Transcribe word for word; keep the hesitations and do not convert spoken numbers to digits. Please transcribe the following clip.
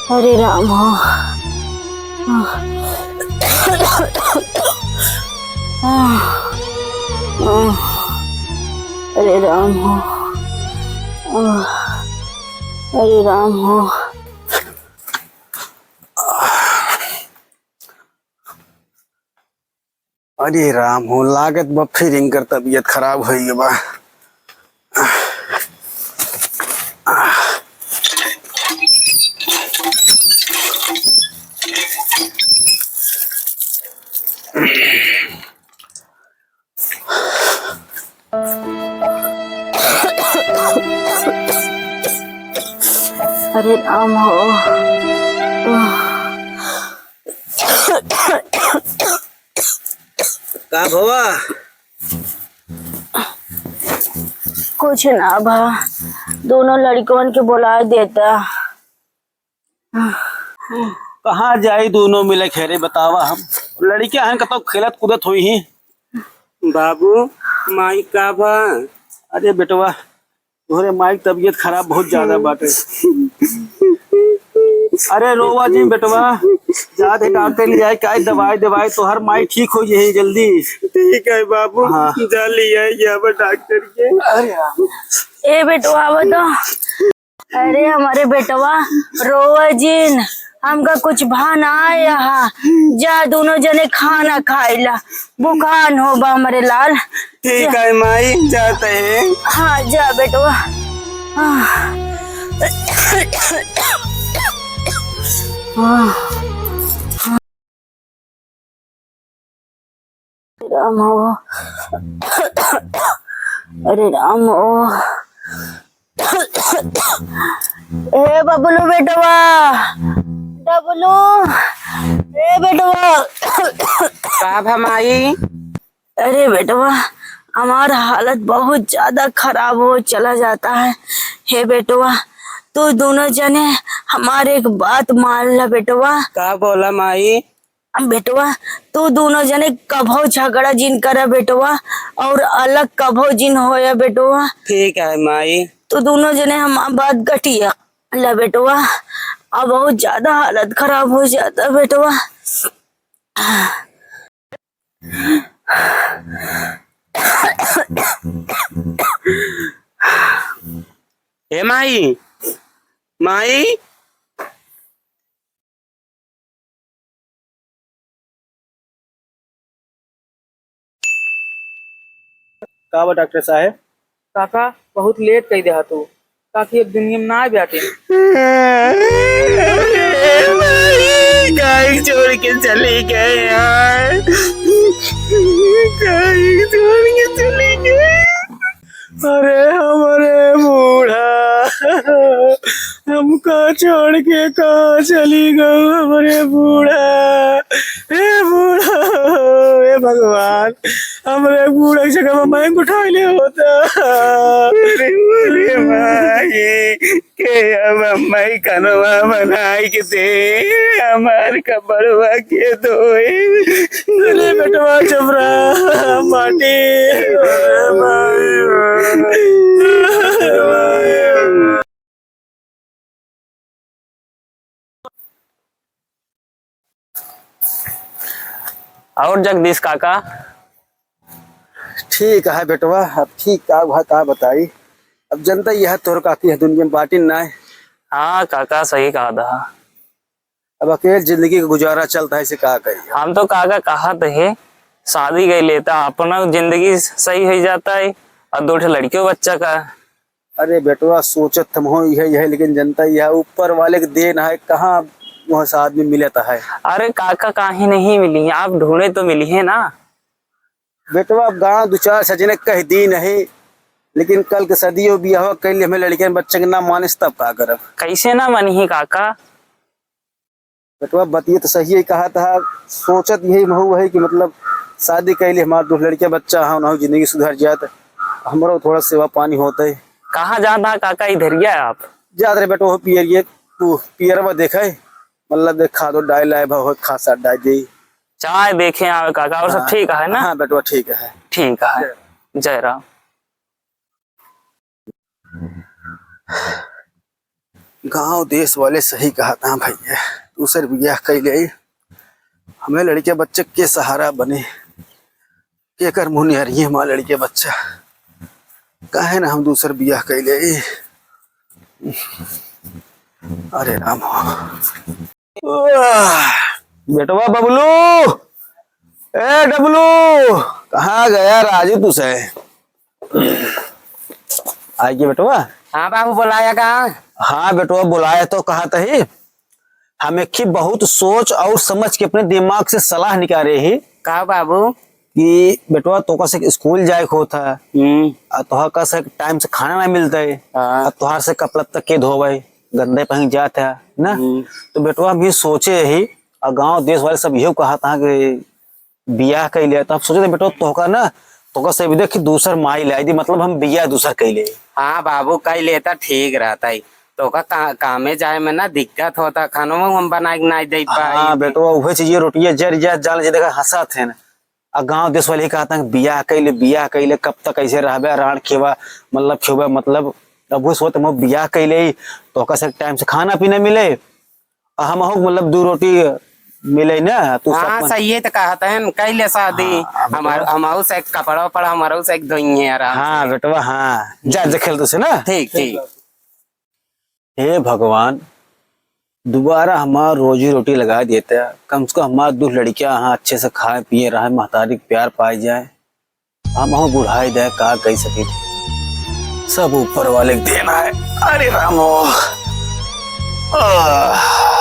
अरे राम हो। अरे राम हो। अरे राम हो। अरे राम हो, लागत बा फिर इनकर तबीयत खराब होइ गवा। अरे राम हो। का भवा? कुछ ना भा, दोनों लड़िकवन के बोलाइ देता। कहाँ जाई दोनों मिले खेरे, बतावा हम। लड़िके हन कतौ खेलत कूदत होइहीं। बाबू, माई का भा? अरे बेटवा, तोहरे माई के तबीयत खराब बहुत ज्यादा बाटे। अरे रोवा जिन बेटवा, जात है डॉक्टर लियाए, काई दवाई दवाई, तोहर माई ठीक होइ जाई जल्दी। ठीक है बाबू, हाँ। जा लियाए, जाबा डॉक्टर के। अरे राम। ए बेटवा, आवा तो। अरे हमरे बेटवा, रोवा जिन, हमका कुछ भा ना आया हा। जा दोनों जने खाना खाइला, बुखान हो बा हमरे लाल। ठीक है माई, जाते हैं। हाँ जा बेटवा। हाँ। हाँ। राम हो। अरे राम हो। ए बबलू बेटवा, बबलू, ए बेटवा। का भा माई? अरे बेटवा, हमार हालत बहुत ज्यादा खराब हो चला जाता है। हे बेटवा, तू दोनों जने हमार एक बात मान ला बेटवा। का बोला माई? बेटवा, तू दोनों जने कभो झगड़ा जिन करा बेटवा, और अलग कभो जिन होया बेटवा। ठीक है माई। तू दोनों जने हमार बात गटिया ला बेटवा, अब बहुत ज्यादा हालत खराब हो जाता बेटवा। ए माई, माई। का बा डॉक्टर साहेब? काका, बहुत लेट कइ देहा तू। काकी अब दुनिया में ना आवे आटे। काहे छोड़ के चली गए यार? काहे छोड़ के चली गए? अरे हमरे बूढ़ा, हमका छोड़ के कहाँ चली गऊ हमरे बूढ़ा? हे बूढ़ा, हे भगवान, हमरे बूढ़ा के जगह में मैं उठाइले होता। अरे, अरे माई, के अब अम्मा ही कनवा बनाई के दे, हमार कपड़वा के धोए। अरे बेटवा चुप रहा, माटी। अरे माई, अरे माई। और जगदीश काका? ठीक है बेटवा, अब ठीक का हुआ, का बताई। अब जनता यह तोर काकी है, दुनिया में बाटिन ना है। हाँ काका, सही कहा था। अब अकेल जिंदगी का गुजारा चलता है, इसे का कही। हम तो काका कहत है, शादी कर लेता, अपना जिंदगी सही हो जाता है और दो ठे लड़कियों बच्चा का। अरे बेटवा, सोचत हम हो यह, यह, लेकिन जनता यह ऊपर वाले के देन है, कहाँ वहाँ से आदमी मिलता है। अरे काका, काहे नहीं मिली, आप ढूंढे तो मिली है ना। बेटवा, अब गाँव दो चार सजने कह दी नहीं, लेकिन कल के सदियों बियाह कैले हमें लड़कियन बच्चन के ना मानिस, तब का करब? कैसे ना मानी काका? बेटवा, बतिया तो सही है कहा था, सोचत यही महू है कि मतलब शादी कैले हमार दो लड़किया बच्चा है, उन्हों जिंदगी सुधर जात, हमरो थोड़ा सेवा पानी होते। कहाँ जाता है काका, इधरिया है आप? जात रहे बेटवा, पियरिए, तू पियरवा देखे, मतलब देख खादो डाल लाए भा, खाद साथ डाल दे। चाय देखे आवे काका, और सब हाँ, ठीक है ना? हाँ बेटवा, ठीक है। ठीक है। जय राम। जय राम। गांव देश वाले सही कहत हैं भइया, दूसर बियाह कइ लेई। हमें लड़के बच्चे के सहारा बने, केकर मुँह निहरिये हमार लड़के बच्चा, काहे ना हम दूसर बियाह कइ लेई। अरे राम हो। आह, बेटवा बबलू, ए डबलू, कहाँ गया राजू तुसे? आइगे बेटवा। हाँ बाबू, बोलाया का? हाँ बेटवा, बोलाया तो कहा तही। हम एक ही बहुत सोच और समझ के अपने दिमाग से सलाह निकाले ही। का बाबू? कि बेटवा तोका से स्कूल जाए को था, हम्म। आ तोहा का से टाइम से खाना ना मिलता है, हाँ। आ तोहार से कपड़ा तक के धोवे, गंदे पहन जात है ना। हम्म। तो बेटवा हम ही सोचे ही, आ गांव देश वाले सब यही कहा था कि बियाह कइ ले, तो हम सोचे थे बेटवा तोहका ना, तोहका से भी देखी दूसर माई लाई दी, मतलब हम बियाह दूसर कइ ले। हाँ बाबू, कइ लेता ठीक रहता है। तोहका का, कामे जाए में ना दिक्कत होता, खानो हम बना के ना दे पाई। हाँ बेटवा, उहे चीज, रोटिया जर जा, जान जे देखा हंसा थे ना। आ गांव देश वाले ही कहता है बियाह कइ ले, बियाह कइ ले, कब तक ऐसे रहबे, रांड खेबा, मतलब खेबा, मतलब अब वो सोच हम बियाह कइ ले, तोहका से टाइम से खाना पीना मिले, आ हम हो मतलब दू रोटी मिले ना, तू हाँ, सब सही है तो कहत हैं, कइ ले शादी। हाँ, अब हमार, तो हमहू से एक कपड़ा उपड़ा, हमरो से एक धोइए आराम हाँ, से। बेटवा, हाँ, जा, जा खेल तुसे ना। ठीक, ठीक। हे भगवान, दोबारा हमार रोजी रोटी लगा देता, कम से कम हमार दू लड़कियां यहाँ अच्छे से खाए पिए रहे, महतारी के प्यार पाए जाए। हम हो बुढ़ाई दे का कह सके, सब ऊपर वाले के देना है। अरे रामो, आह।